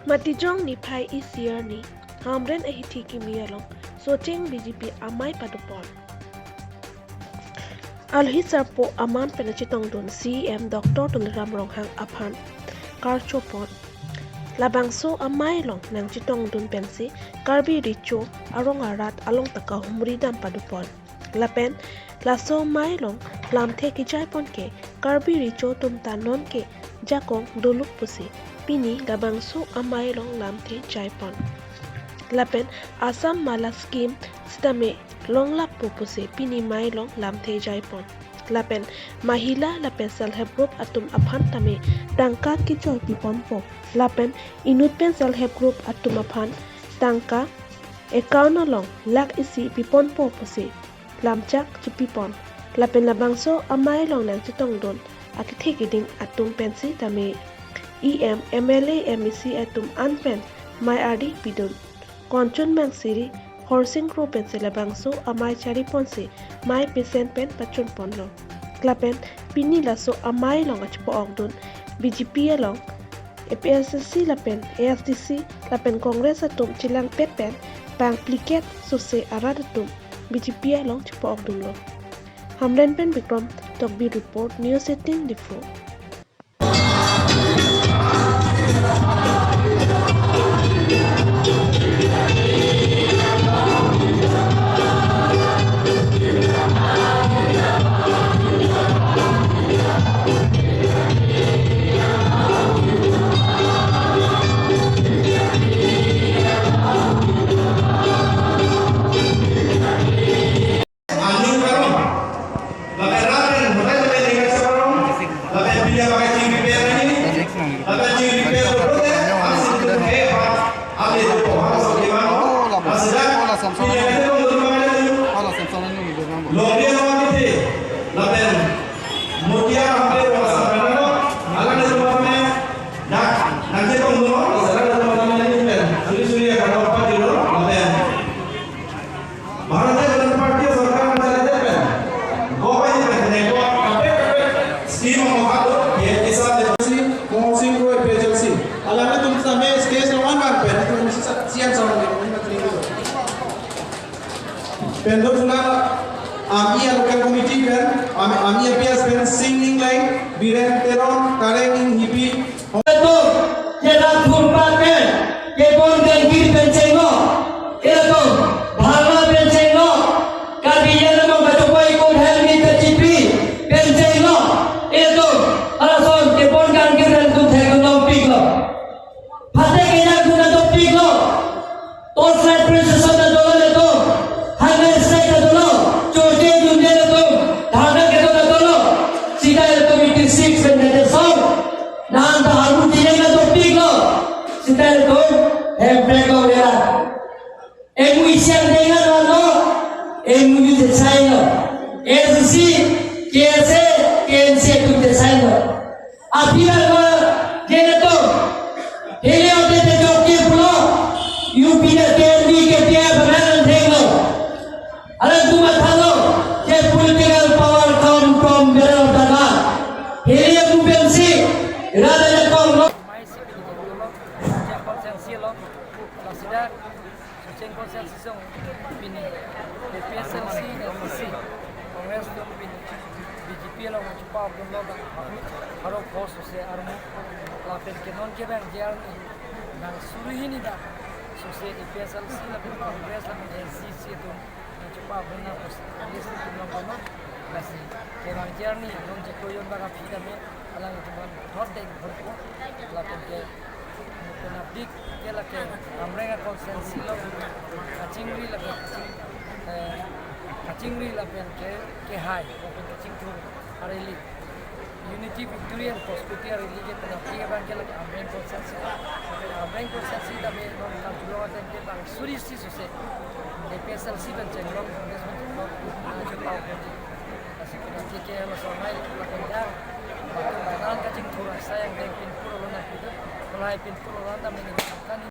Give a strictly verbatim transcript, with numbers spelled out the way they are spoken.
Matijong niphai isi arni, Hamren ahithi kimi along Socheng B J P amei padopon. Alohi sarpo aman pen kachetongdun C E M Doctor Tuliram Ronghang aphan karchopon. Labangso amei along nangchetongdun pensi Karbi Recho arong arat along ta kahumri dam padopon. Lapen laso amei along lamthe kejaipon ke Karbi Recho atum ta nonke jakong doluk pusi pini labangso amei along lamthe jaipon. Lapen Assam Mala Scheme sitame longlappo pusi pini amei along lamthe jaipon. Lapen mahila lapen self help group atum aphan tame tangka kechoi piponpo. Lapen inut pen self help group atum aphan tangka account along lakh isi piponpo pusi lamchak chepipon. Lapen labangso amei along nangchetongdun akethe keding atum pensi tame E M, M L A, M A C atum an pen mei ardi pidun. Konchun Mangsiri, Horsing Kro pensi labangso amei chariponsi mei pesen pen pachunponlo. Lapen pini laso amei along kachepa-okdun B J P along A P H L C lapen A S D C lapen Congress atum chelangpet pen bang phlikep sose arat atum B J P along chepa-okdunlo. Hamren pen Bikram Tokbi report, News eighteen Diphu. Aning karong. Lapen rat pen hotel lapen ning karong. Lapen pini apakai ching repair ini. Lapen ching repair lo te, asin tu he pa. Ame tu pohon so kiman. Asida. Pini apakai ching repair ini. Longri lo ati. Lapen Motia Ramdev Rasa Fernando. Alang itu apa namanya? Nah, nanti kong dulu. Salah itu apa namanya ini pen. Suri suri akan apa dulu? Lapen Bharatiya Janata Party sorkar chale det pen, government pen neko kaprek kaprek scheme mo kado, ye kisa de si, Mohon Singh Roy P H L C. Alanglitum same stage lo man bang pen, itu misi sa-, sian sama de, ini materi itu. Pen do pula, ami a local committee pen, ami, ami a P S pen, Sing Inglai, Biren Teron, Kareng Inghipi, Elatum, kela thumpa pen, kebon kangkir pen chenglo. Elatum, bhangla pen chenglo. Karbi anamong kachopoi kut helmet kachipi pen chenglo. Elatum, halason kebon kangkir pen tum thek nongpiklo. Phate kejak tum nangpiklo. Torchlight procession ta dolo elatum, hunger strike ta dolo, chorche dunde elatum, dharna kedo ta dolo, sita elatum eighty six pen kachesong, nang ta haru jineng ta dopiklo, sita elatum hemprek lo ya. M U isiang dengan lo, M U te sign lo, S C, K S A, K N C atum te sign lo. Aphi arlo ke elatum. Hile ote te jok ke pulo. U P F, K N P, K P I F abang nangthenglo. Alanglitum mathalo. Ke political power come from where of the God. Hile atum pensi. Rada ya kong lo. Socheng constituency along, Socheng constituency along pini A P H L C, A P C, Congress atum pini B J P along chepa-okdunlo bang, arong kho sose armu, lapen ke non ke bang J R ni, bang suri hini bang, sose A P H L C lapen Congress lapen A N C C atum nangchepa-okdun nang pos, A N C C atum along kono, lasi ke bang J R ni, non je koyon bang aphi kami, alanglitum aphan thot deng thot ko, lapen ke penapdik ke lake Hamren a constituency along kachingri lapen kaching, eh, kachingri lapen ke, kehai lapen kachingthur a-rally, unity, victory and prosperity a-rally ke penapdik abang ke lake Hamren constituency. Hamren constituency tame non karjulong ateng ke bang suri si sose A P H L C pen chenglok, Congress pen chenglok, ah, chepa-okdun. Lasi penapdik ke laso amei lapen dang, lapen banan kachingthur asai angdeng pinpur along nangpidun, kolai pinpur along nang mini kani